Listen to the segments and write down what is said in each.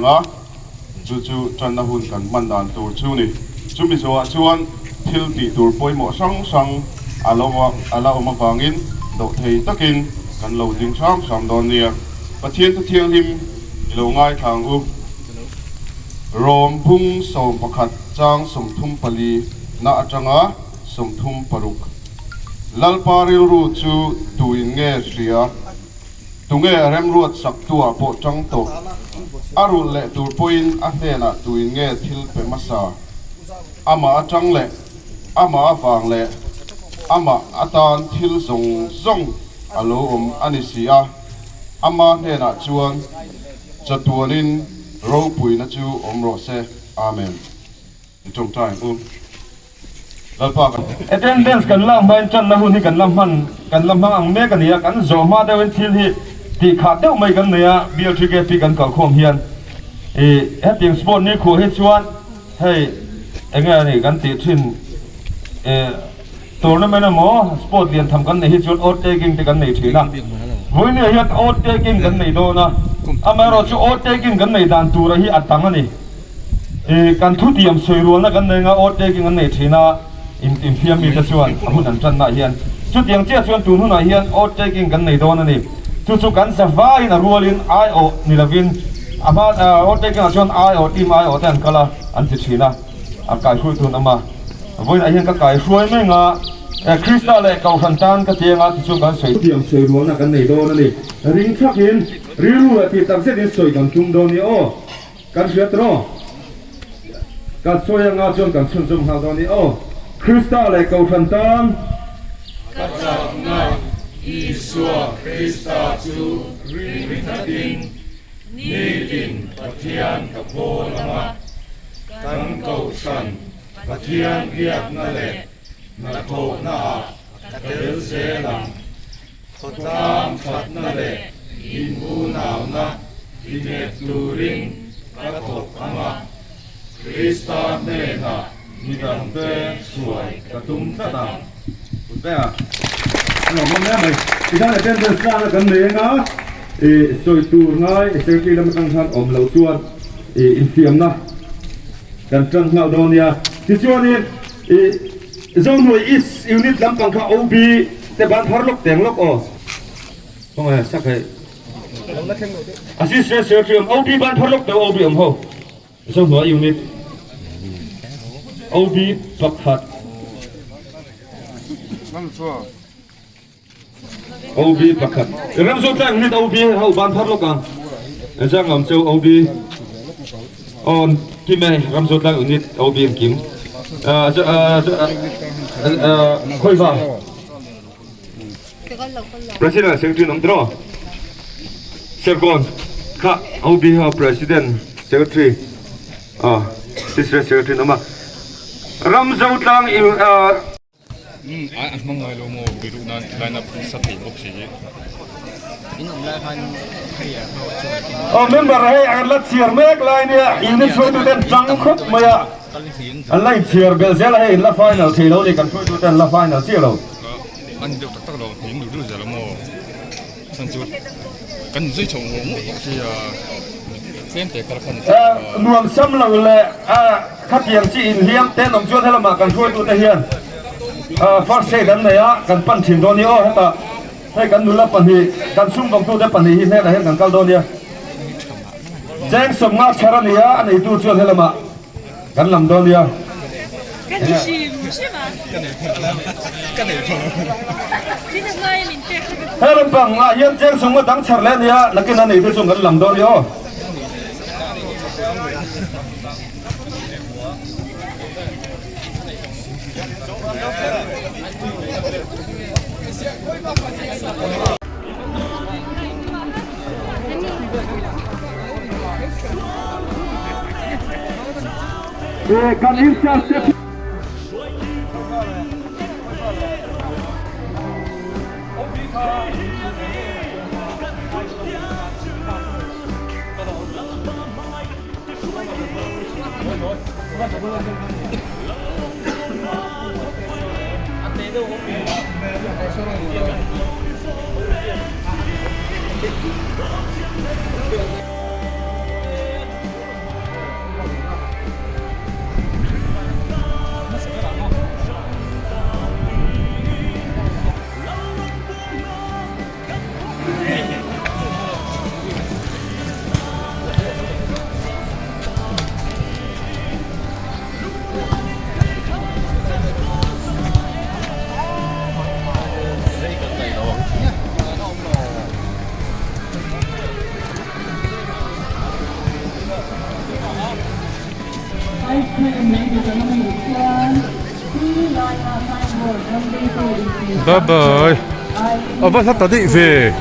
ang a, chu chu tanna hun kan hman dan tur chu ni. Chumi zawhah chuan thil tih tur pawimawh hrang hrang a lo a la awm avangin dawhthei takin kan lo ding hrang hrang dawn nia. Pathian thu thianghlim i lo ngaithla ang u. Rom bung 11 chang 34 na atanga 36. Lalpa rilru chu tuin nge hria? Tunge remruat saktuah pawh tang tawh? A rulh leh tur pawhin a hnenah tuin nge thil pe hmasa? Amah atang leh amah avang leh amah atan thil zawng zawng a lo awm a ni si a, ama hnenah chuan chatuanin ropuina chu awm rawh se. Amen. I tawngtai ang u. Lalpa kan. Attendance kan lak hmain tanna hun hi kan la hman kan la hmang ang mek a ni a, kan zawh hma deuhin thil hi tih khah deuh mai kan nei a, BLTKP kan kalkhawm hian i hetiang sport ni khuah hi chuan hei enge a nih kan tih thin i tournament emaw sport lian tham kan neih hi chuan oath taking te kan nei thin a, vawinia hian oath taking kan nei dawn a, amaherawhchu oath taking kan nei dan tura hi a dang a ni. I kan thutiam sawi rualna kan nei nga aw taking an nei thin a, in infiam mite chuan a hun an tanna hian chutiang chiah chuan tun hunah hian aw taking kan nei dawn a ni. Chu chu kan za vaiin a rualin aiawh ni lovin a hma aw taking ah chuan aiawh team aiawh te an kal a an ti thin a, a kaihruaitu an awm a. Vawiinah hian ka kaihruai mai nga Krista leh Kohhran tan ka ti anga tichuan kan sawi. Thutiam sawi rualna kan nei dawn a ni. Ring thakin rilru leh tih takzetin sawi kan tum dawn a ni aw. Kan hriat rawh. Kan sawi anga chuan kan chhunzawm nghal dawn i aw. Krista leh Kohhran tan. Ka chakna Isua Krista chu ring tlatin nitin Pathian ka pawl ang a, kan Kohhran Pathian biakna leh hnathawhnaah ka tel zel ang. Khawtlang thatna leh inbunauna tinghet turin ka thawk ang a, Krista hnenah midangte hruai ka tum tlat ang. Kutbengah a lo hmang hle mai. Tikhan attendance tlana kan nei anga i sawi tur ngai secretary lam atang khan awm loh chuan i infiamna kan tan nghal dawn nia. Tichuanin i Zohnuai East unit lampang kha OB te ban phar lawk teng lawk aw. Khawngaih sak hei. Assistant Secretary awm OB ban phar lawk teh OB awm ho. Zohnuai unit OB pakhat. OB pakhat. Ramzawt tlang unit OB ho ban phar lawk ang. Engzah ngam cheu OB on kim e Ramzawt tlang unit OB an kim. Khawiva President Secretary an awm tiraw? Serkawn kha OB ho President Secretary Assistant Secretary an awm a. Ramzawt tlang A hmang ngai lo maw biruh nan line up sa thei bawk si hi. Aw member hei an la chhiar mek lai nia unit hruaitu ten tang khawp mai a an la inchhiar belh zel a hei in la final thei lo ni kan hruaitu ten la final chiah lo. An deuh tak tak lo hnim duh duh zel a maw chhan chu kan inzui chho ngawh ngawh bawk sia tlem te kal khan Nuam sam lo leh a. Khatiang chi inhliam te an awm chuan helamah kan hruaitute hian first aid an nei a, kan pan thin dawn nia aw hetah hei kan nula pahnih kan sumdawngtute pahnih hi hnenah hian kan kal dawn nia. Cheng 50 chhar a ni a, a neitu chuan helamah kan lam dawn nia. He lampang ah hian cheng 50 dang chhar leh a ni a, nakin a neitu chuan kan lam dawn nia aw. Kan intercept Bye bye. A va hla ta daih ve.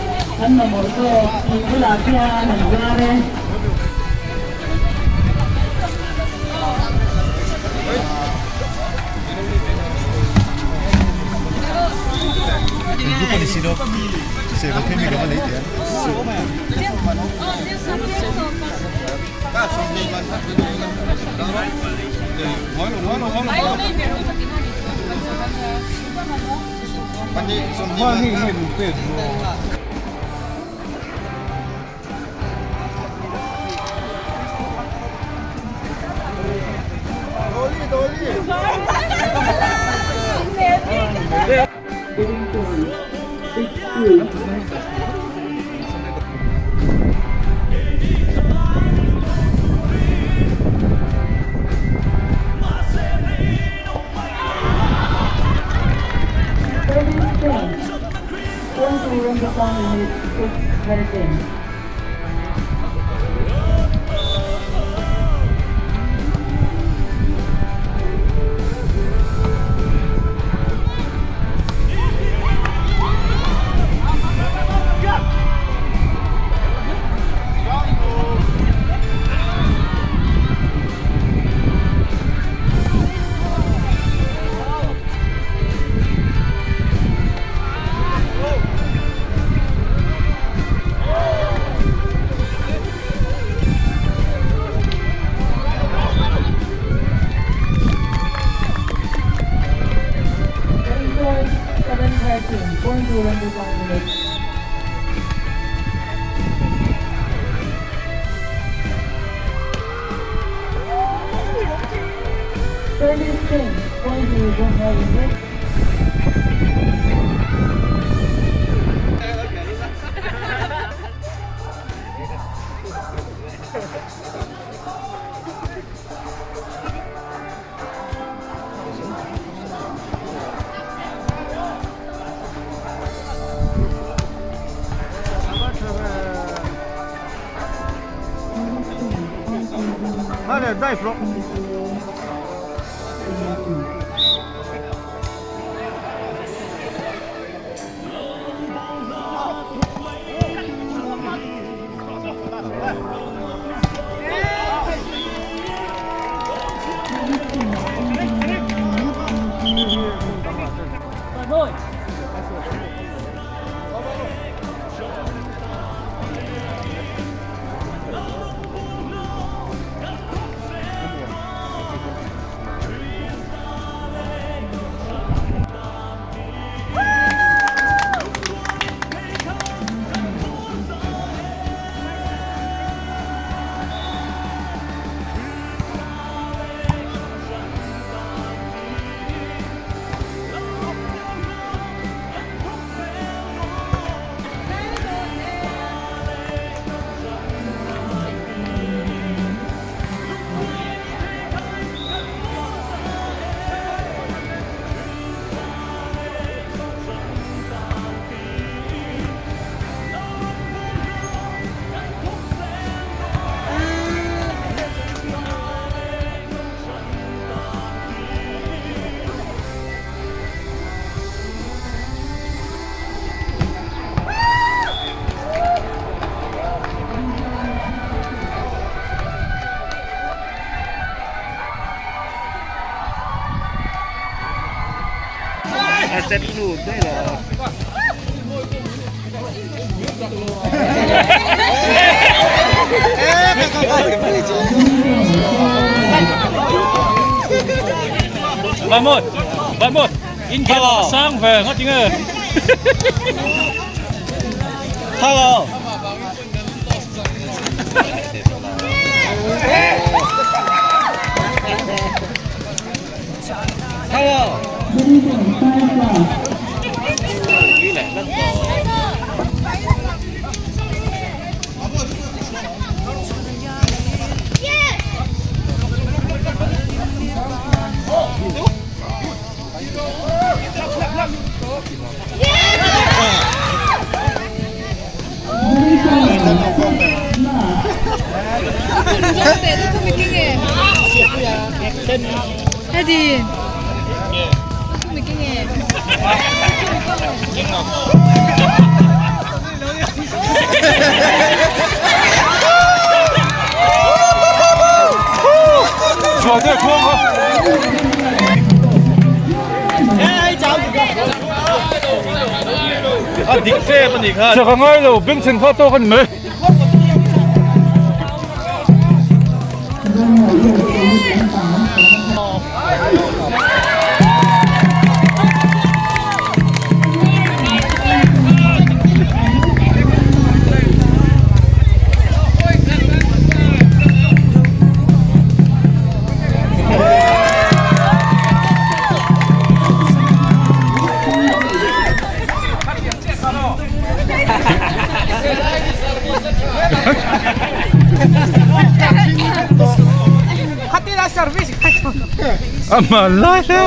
Vamos, vamos, inkhel a sang ve ngawt eng e. Hello. Eddie. Zualte khuang kha. A dik tlem a nih kha. Chak a ngai lo, bengchheng kha tawk a ni mai. A hman lai hle.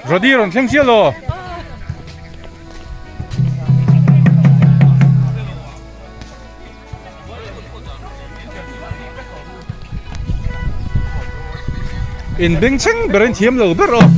Rodi rawn thleng chiah lo. In bengchheng ber in thiam lo ber aw.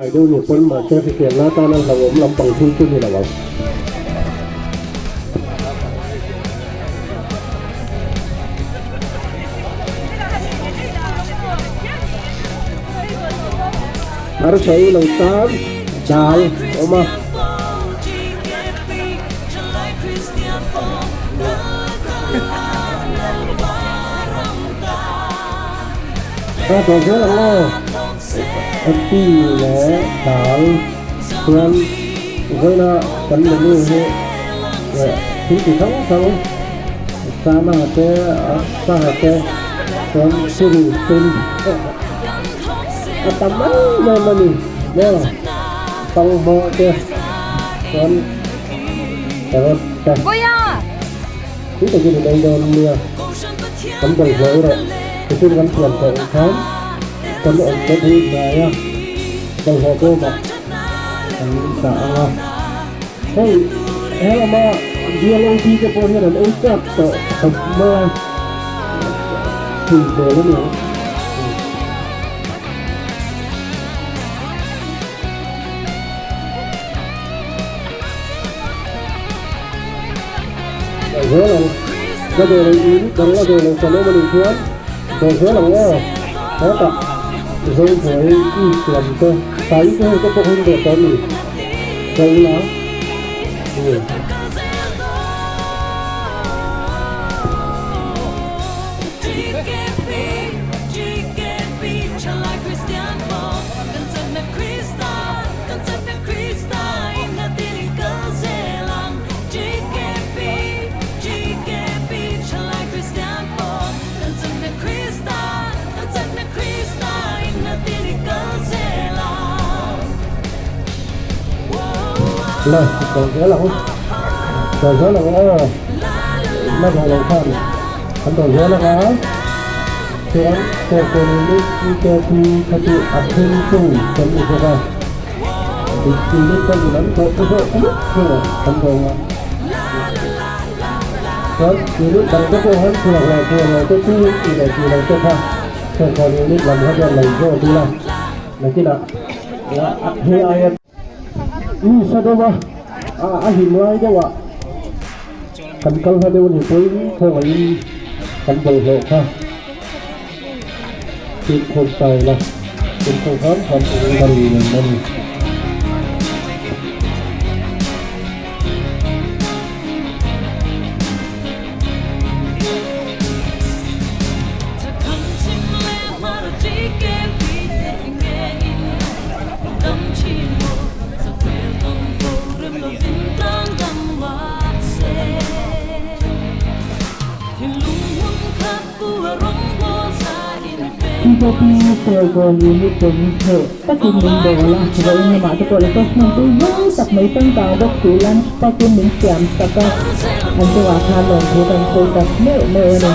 Ai deuh ni pawn mahse hriselna atana hlauhawm lampang thil chu ni lo ang. Arsa i lo tan dal a awm a. A tawh zel ang aw. Happy leh dal chuan vawiina kan menu hi thil ti hrang hrang chana te sa te chuan puri sen a tam em em a ni maw fanghma te chuan carrot te tui takin in ei dawn nia kan bawlhhlawh erawh thuthlung kan siam tawh ang khan kan awm te pui hnai a bawlhhlawh bawmah. kan dah ang a, hei he lama BLOP te pawh hian an ei chak tawh khawp mai a, tui hmel a ni ang. Zel ang la dawr ei in dang la dawr lo kan awm a nih chuan dawr zel ang aw hetah zo hnuai east lam te sai te hei te pawh hi an dawr tawh a ni zo ila Le dawr zel ang dawr zel ang aw la dawr lo khan an dawr zel ang a chuan serkawn unit kha chu a then chu kan ni bawk a. Unit pawhin an thawh te zawh vek chu an dawng a. Chuan unit dang te pawh han chhuak leh chhuah lo te chu tih leh tih lo te kha Serkawn unit lam kha chuan lo zawt ila nakinah hei aia mi sa deuh a a him lai deuh ah kan kal hla deuh a nih pawhin khawngaihin kan bawlhhlawh kha. Fimkhur ta ila, fimkhur hram hram turin ka ri reng a ni. BJP Serkawn Unit ten hneh takin min bawl a, vawiin lamah te pawh refreshment tui zau tak mai changkang bawk si lunch pack in min siam sak a, an chungah khan lawmthu kan sawi tak meuh meuh a ni.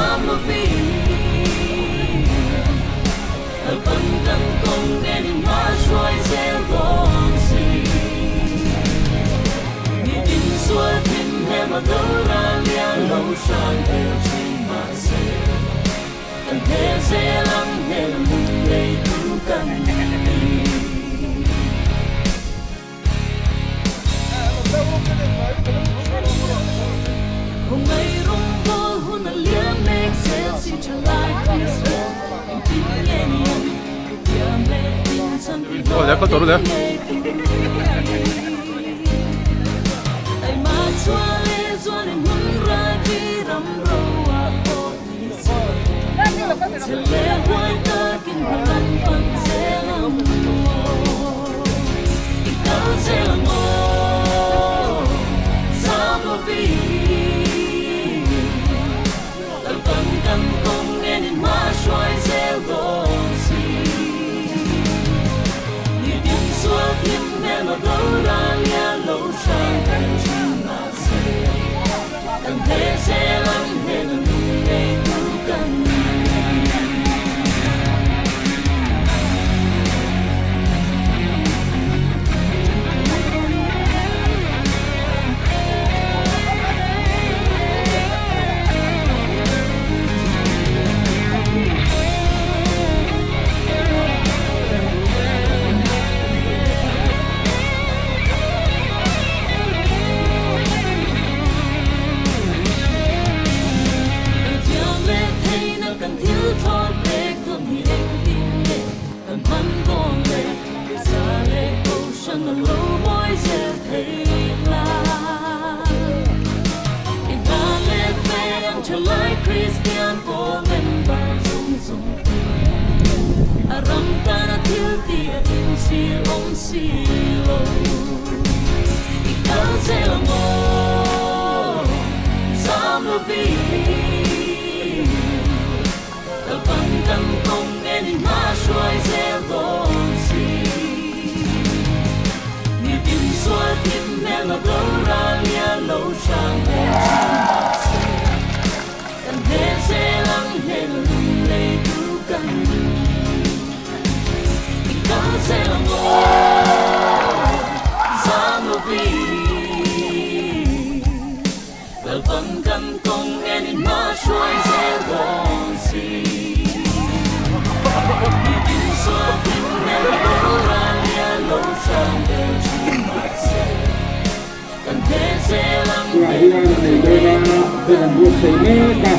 Tunah hian a nei dawn a, hun an buatsaih mek a.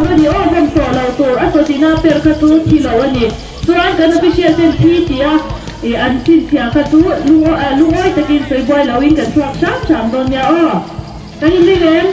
Ani aw hman tawh lo tur a sawtina per kha chu thi lo a ni. Chuan kan official ten thi tia ih an chhinchhiah kha chu lungawi takin sawi buai loin kan chhuak hram hram dawn nia aw. Kan inring em?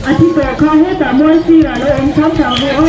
A thi tawh kha hetah mual sirah lo awm tham tham ve aw.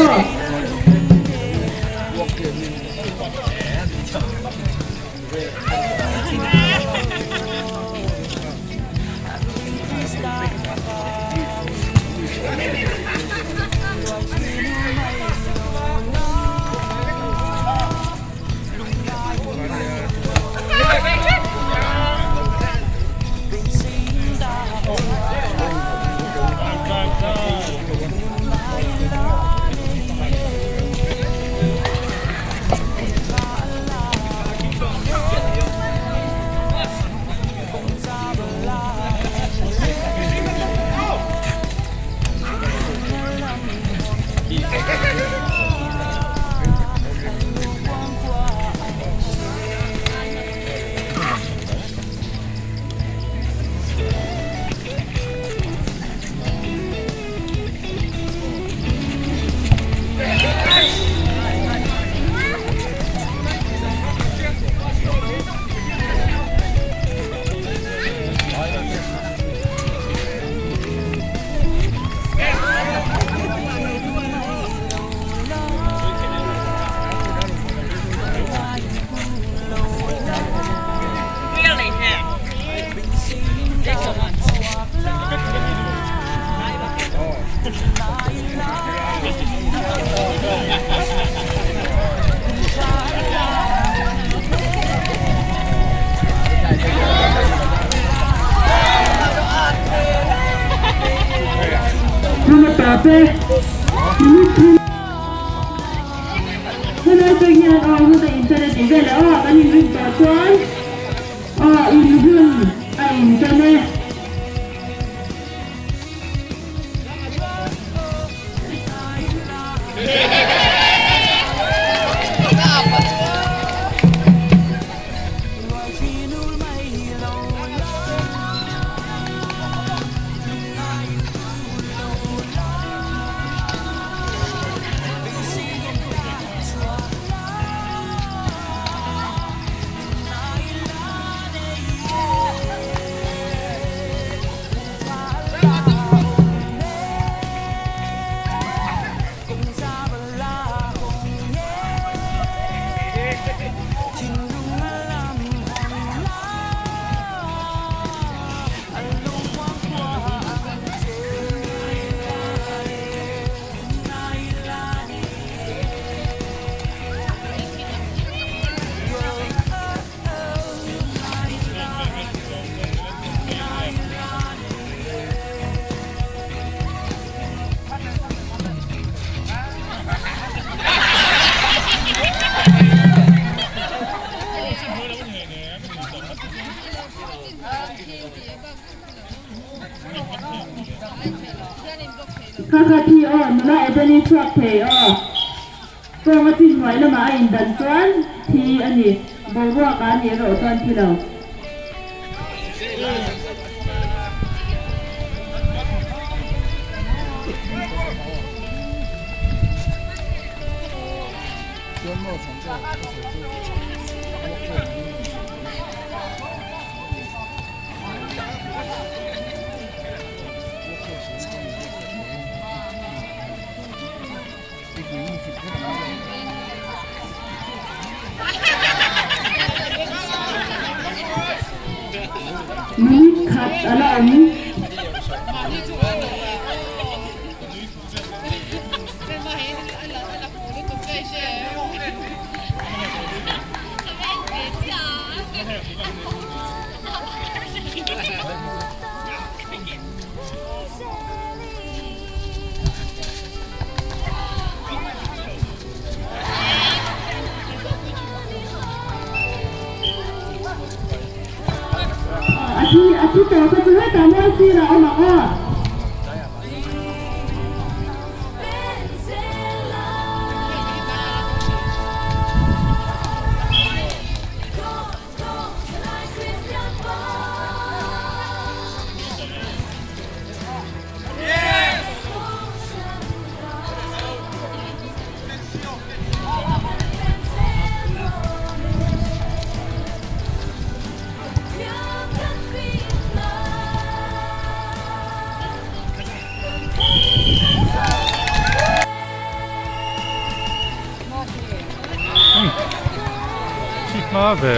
Helai te hian aw hun a intan a ti vel e aw kan inrin tawh chuan aw in hun a intan e. Kha kha thi aw, nula Edeni chhuak thei aw. Kawng a chin hnuai lamah a indan chuan thi a ni, boruak a nih erawh chuan thi lo. Minute khat a la awm. A thi a thi tawh kha chu hetah mual sirah a awm ang aw. Thi hma ve.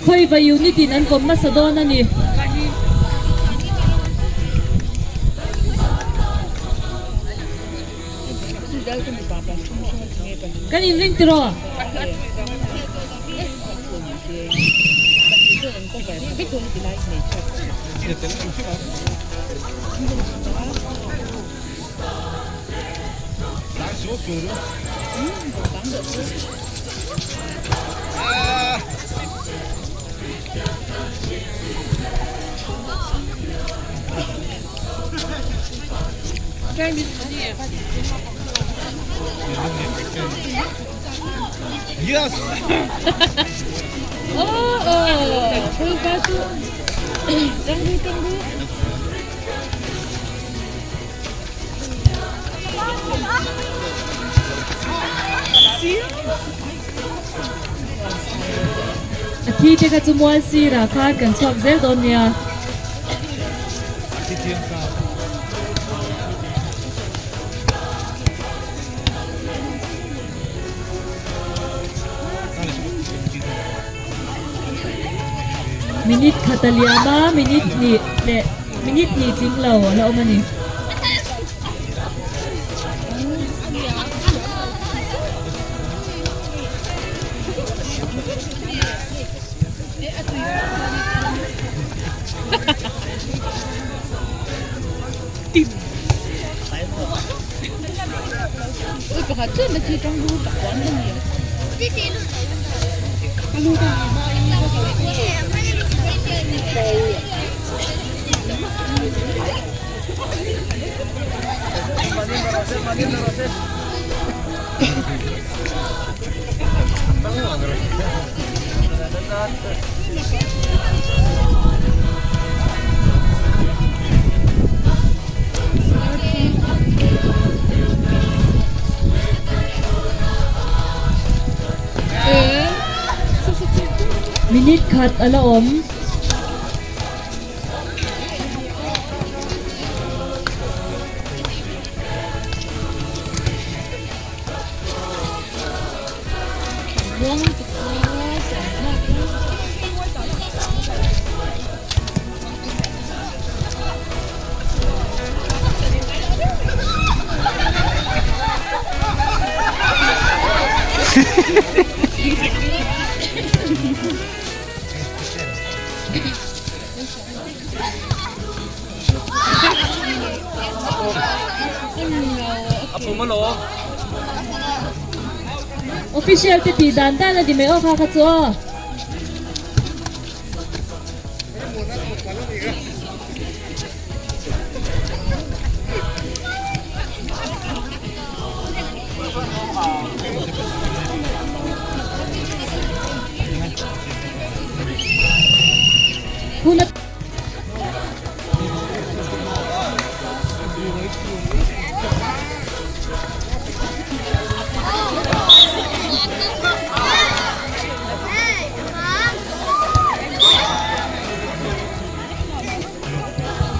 Khawiva unit in an kawm hmasa dawn a ni. Kan inring tiraw? A thi te kha chu mual sirah khan kan chhuak zel dawn nia. Minute khat a liam a, minute hnih leh minute hnih tling lo a la awm a ni. Minute khat a la awm. Official te tih dan dan a ni mai aw kha kha chu aw. Hun a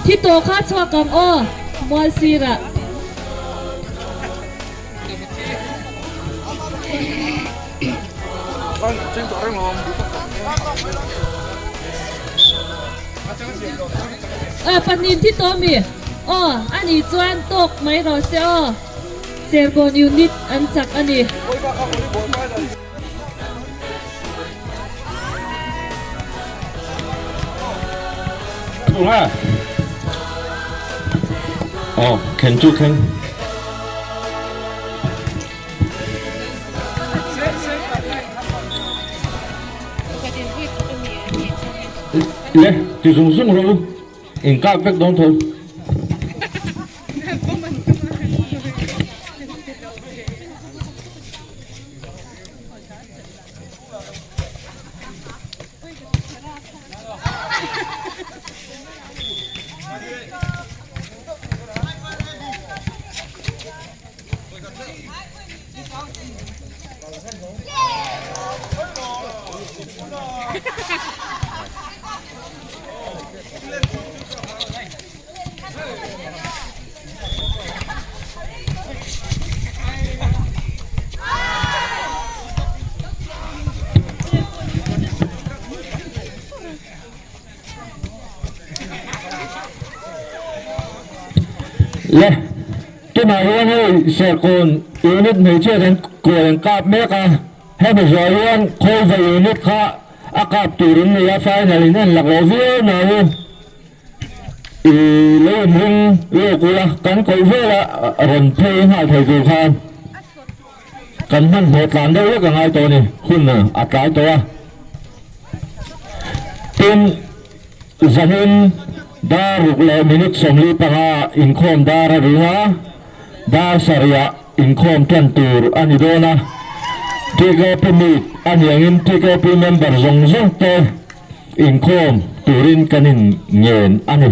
Thi tawh kha chhuak ang aw mual sirah. A pahnih thi tawh mi aw a nih chuan tawk mai rawh se aw Serkawn unit an chak a ni. nge? Aw, khen chu thleng. Le, ti zung zung rawh u, in kap vek dawn tho. Le, tunah hian hei Serkawn unit hmeichhia hian kawi an kap mek a, hemi zawh hian Khawlva unit kha a kap tur in ni a, final in en lak loh viau nau. I lo inring lawk ula, kan koh vela rawn phei nghal thei tur khan kan hmanhmawh tlan deuh lek a ngai tawh a ni, hun a tlai tawh a. Tin, zanin dar ruk leh minute 45 inkhawm dar a ring a, dar sarihah inkhawm tan tur a ni dawn a. TKP meet a ni angin TKP member zawng zawng te Inkhawm turin kan in ngen a ni.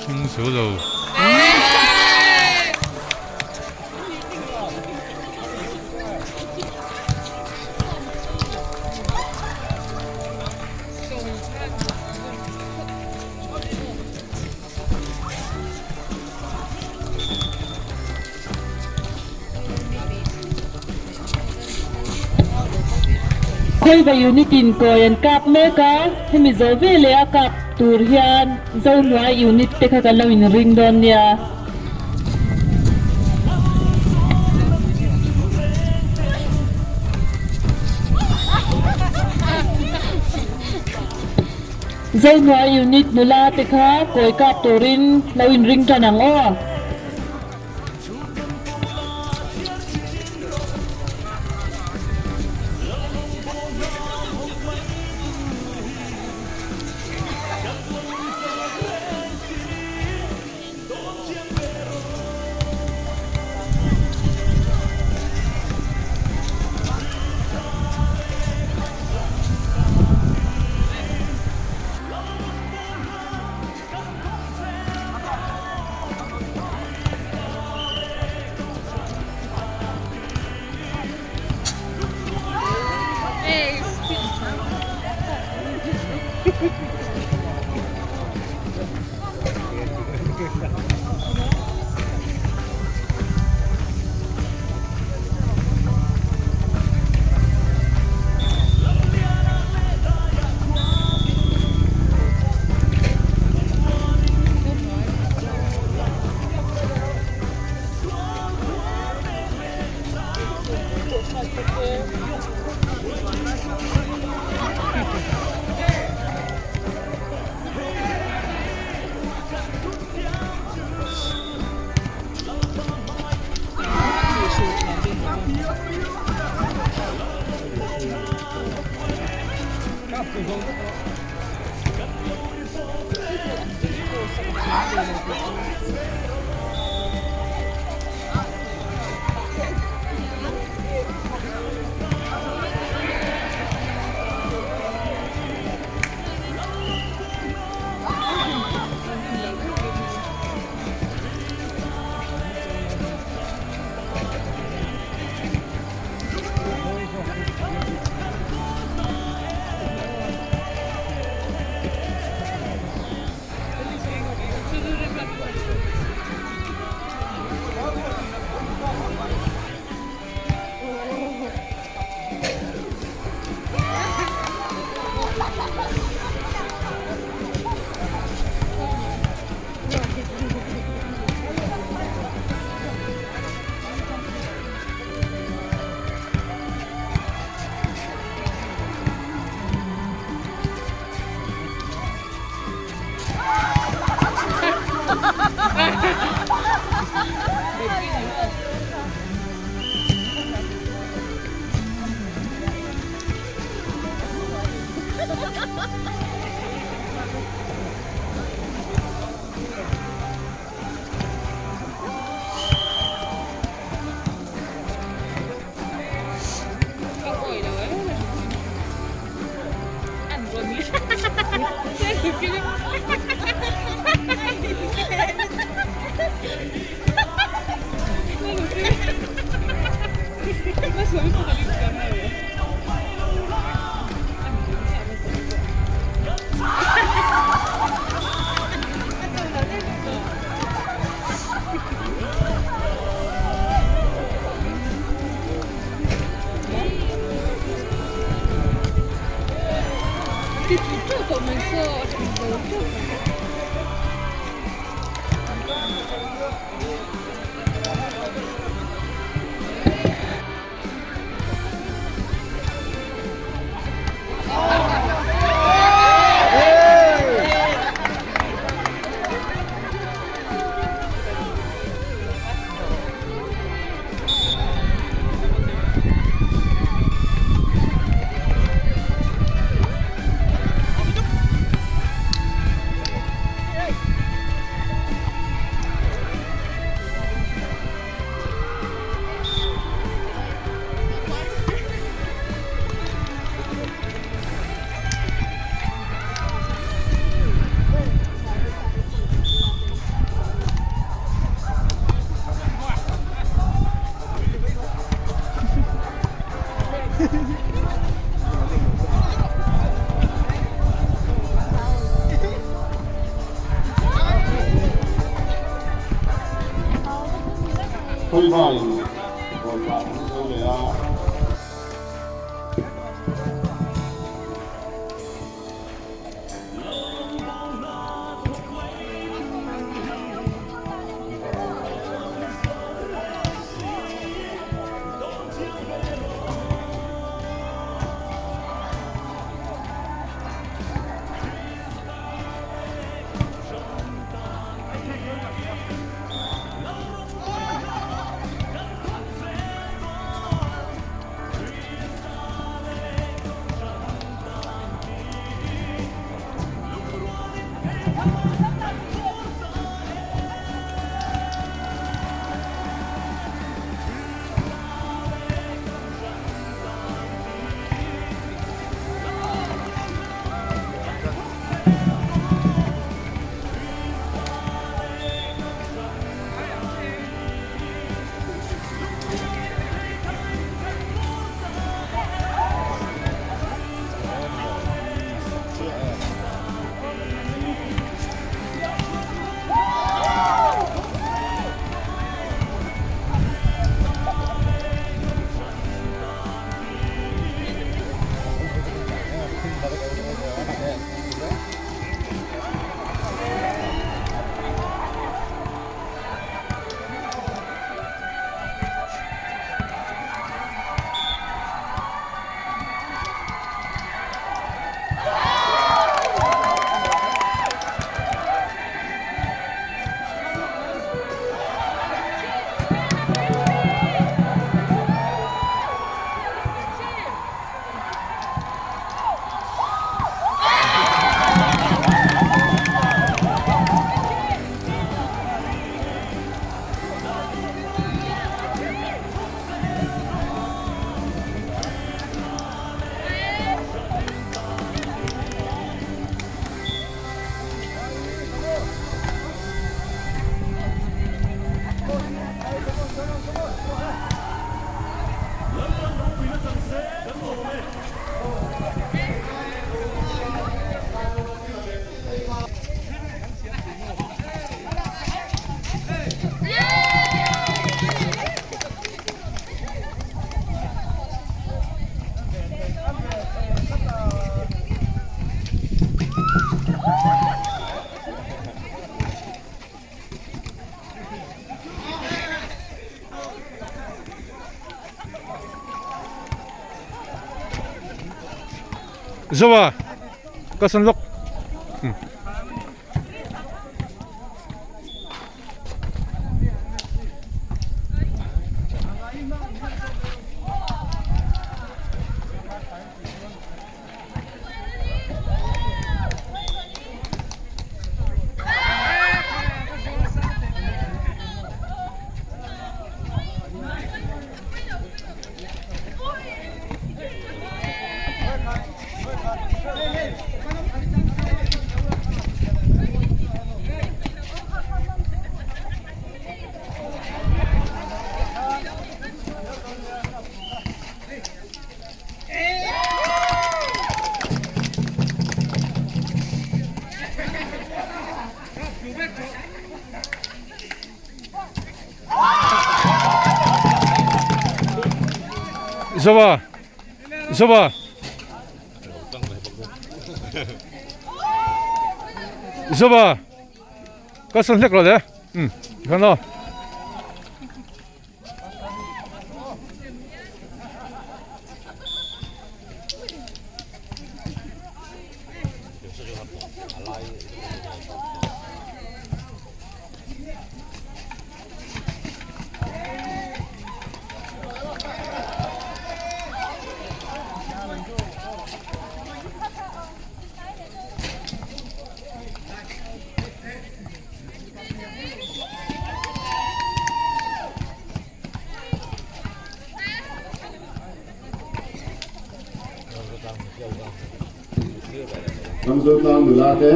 Hring zo lo. Khawiva unit in kawi an kap mek a, hemi zo veleh a kap tur hian Zohnuai unit te kha kan lo inring dawn nia. Zohnuai unit nula te kha kawi kap turin lo inring tan ang aw. Khawivain rawn kah an zo leh a. Zoa ka san lawk. Zoa Zoa Zoa ka sawn hlek lo le um khan aw. Ramzotlang nula te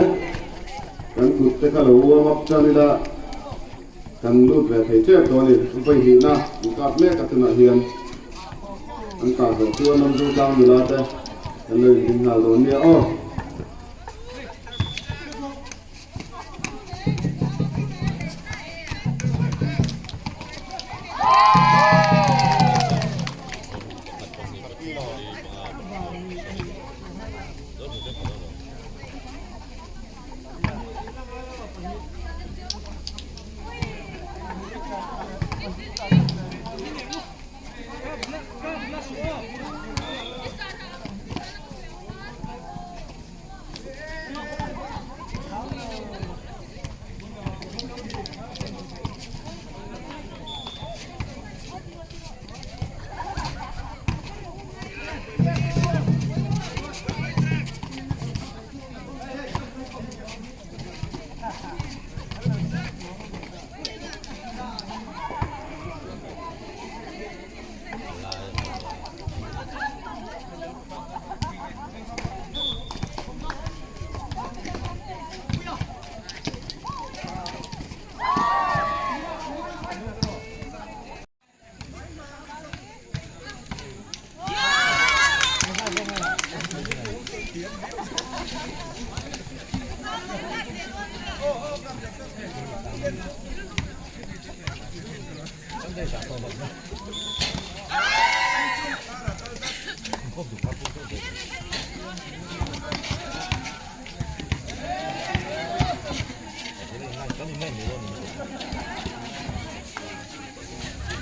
kan kut te kha lo warm up tan ila kan lut ve thei tep dawn a ni. Vawi hnihna an kap mek a tunah hian an kah zawh chuan Ramzotlang nula te kan lo inring nghal dawn nia aw.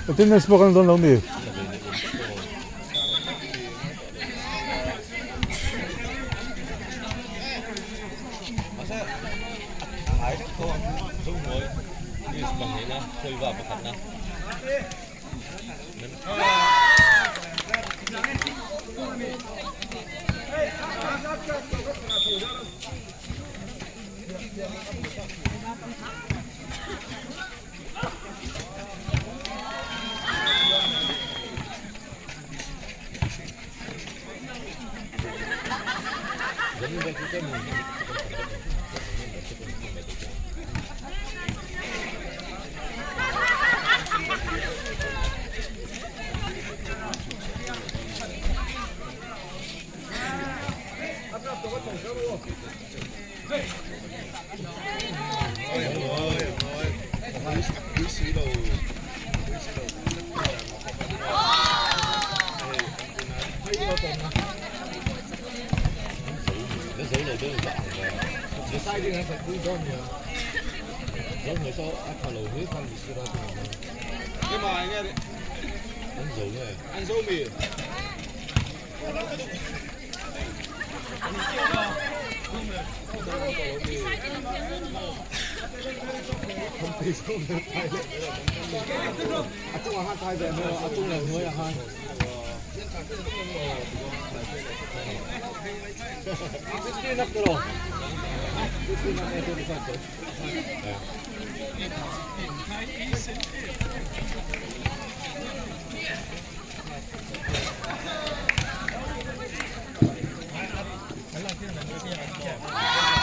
Attendance pawh kan la dawn lo mi?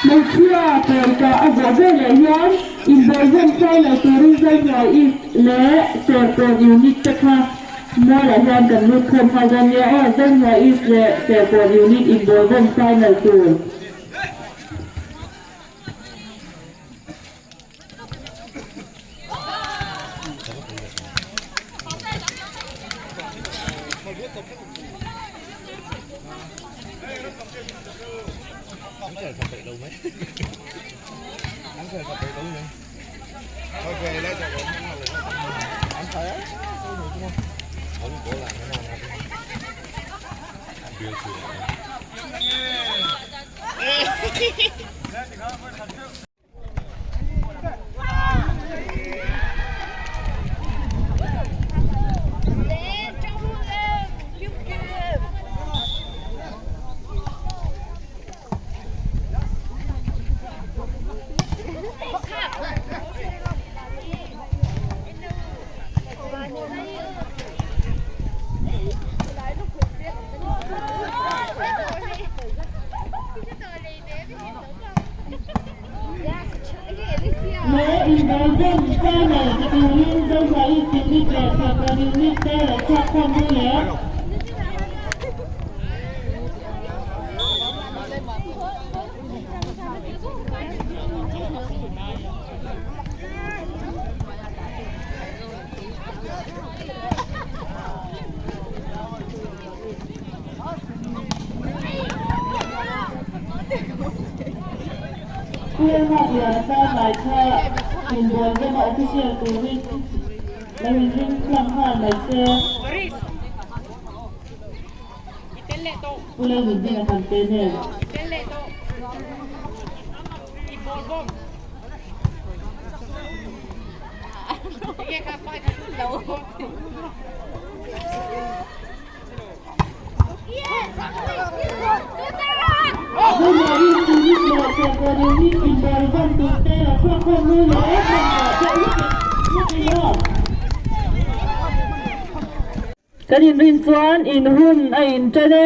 Hmeichhia Perka a zawh veleh hian inbawlzawm fai lo turin Zohnuai East leh Serkawn Unit te kha mualah hian kan lut khawm nghal dawn nia aw, Zohnuai East leh Serkawn Unit inbawlzawm final tur. Leh inbawlzawm final turin Zohnuai Unit leh Serkawn Unit te lo chhuak khawm ru le. Kualhak lian pangngai kha inbual rema official turin lo inring tlang nghal mai se. Pu Lalnunhminga kan pe nen. Kan inrin chuan in hun a inṭan e.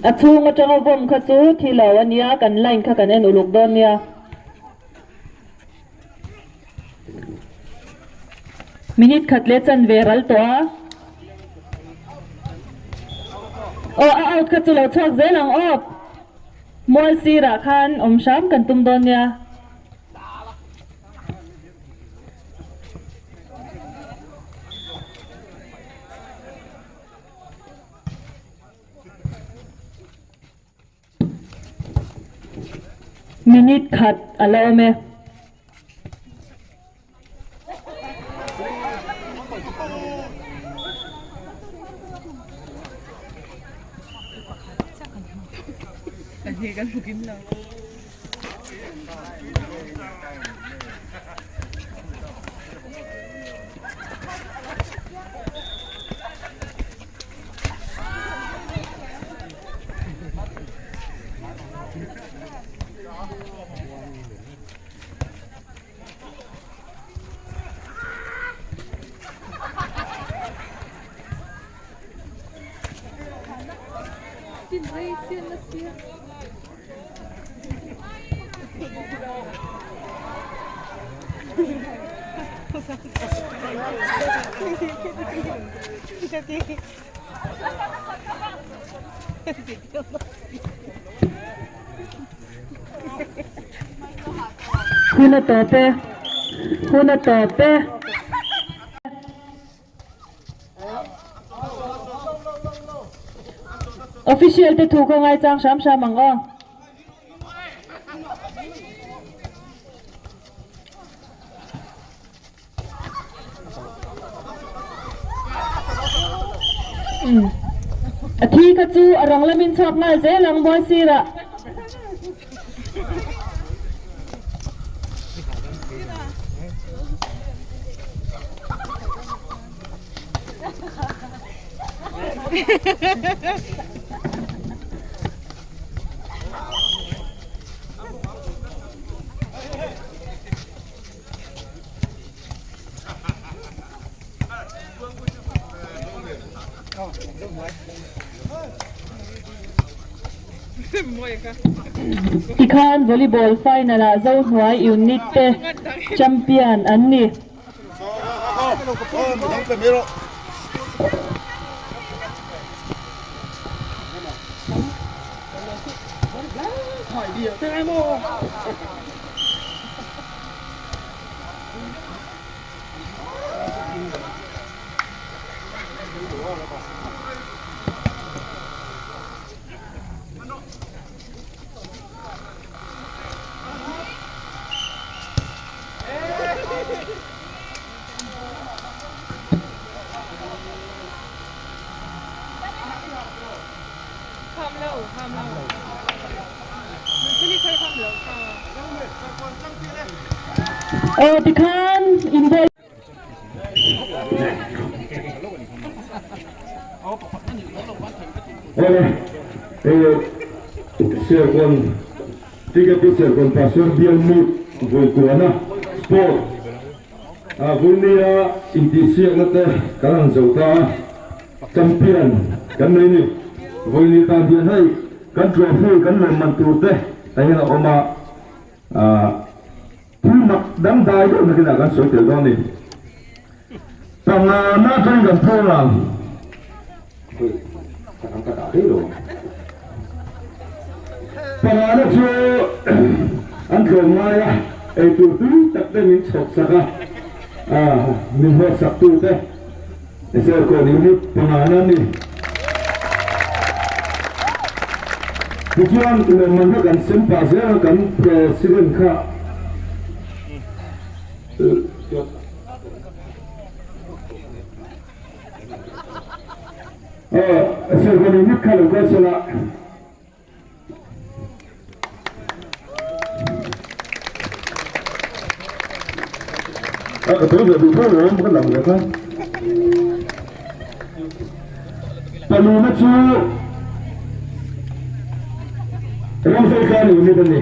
A chhung atanga vawm kha chu thi lo a nia kan line kha kan en uluk dawn nia. Minute khat leh chanve ral tawh a. Aw a out kha chu lo chhuak zel ang aw. Mual sirah khan awm hram kan tum dawn nia. Minute khat a la awm e. Hun a tawp e, hun a tawp e. Official te thu kha ngaichang hram hram ang aw. A thi kha chu a rang lamin chhuak nghal zel ang buai sirah. Tikhan volleyball final ah Zohnuai unit te champion an ni. Aw tikhan inbual Awle, Serkawn TKP Serkawn Pastor Bial Mut Vawikuana Sport a Vawnia intihsiakna te kan han zo ta a, champion kan nei ni. Vawini tan hian hei kan trophy kan lawmman tur te a hian a awm a, Thil mak dangdai deuh nakin ah kan sawi tel dawn a ni. Panga na atangin kan phur ang. Khawi, ka dang ka dah daih lo ang. Pangana chu an tlawm ngai a, eitur tui tak te min chhawp sak a, min huat sak tu te Serkawn unit pangana a ni. Tichuan lawmman kha kan sem pah zel a, kan President kha Serkawn unit kha lo kal sela. Ka tui ve duh tho lo ka lang ve kha. Paluna chu Ramsai khan unit a ni.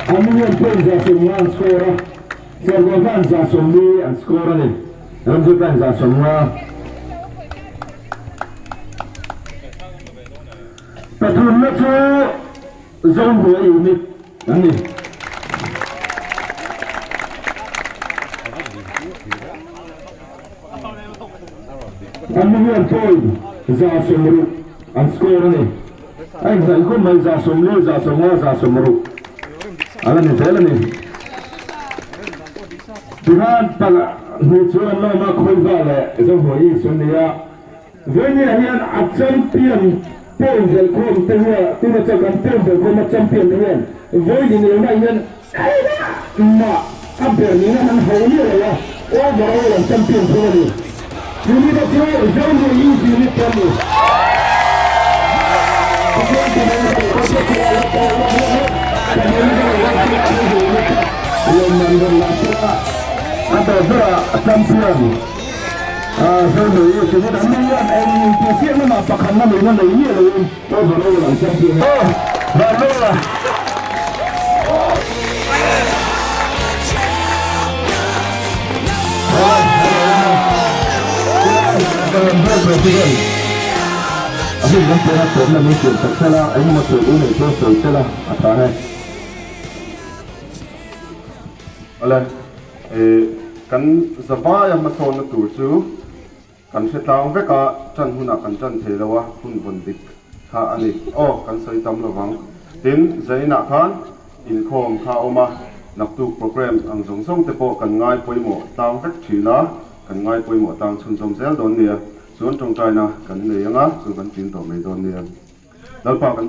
An hian point 150 an score a, Serkawn khan 140 an score a ni. Ramsai khan 150. Pathumna chu Zohnuai unit an ni. An ni hian point 160 an score a ni. A inhnaih khawp mai 140, 150, 160 a la ni zel a ni. Tihian pal hnih chu an la awm a, Khawiva leh Zohnuai East an ni a. Vawinia hian a champion point belhkhawm te hian tuna chuan kan point belhkhawm a champion te hian vawiin inelna hian engmah a ber nihna han hauh miah lo a, overall an champion thung a ni. Unit a chu Zohnuai Youth Unit te an ni. Lawmman rawn lah sela a ber berah champion. Zohnuai Unit an ni hian eng tihfiahna mah pakhatna nihna nei miah loin overall an champion a. Vanlawla. A hun kan pek a tawpna min siam sak sela, engemaw sawi u nei chu sawi sela a tha e. Awle, kan zavaia hmasawnna tur chu kan hre tlang vek a, ṭan hunah kan ṭan thei lo a, hun vawn dik kha a ni. Aw, kan sawi tam lo vang. Tin, zainah khan inkhawm kha a awm a, naktuk programme ang zawng zawng te pawh kan ngai pawimawh tlang vek ṭhin a, kan ngai pawimawh tlang chhunzawm zel dawn nia. Chuan ṭawngṭaina kan nei ang a, chu kan ṭin tawh mai dawn nia. Lalpa kan.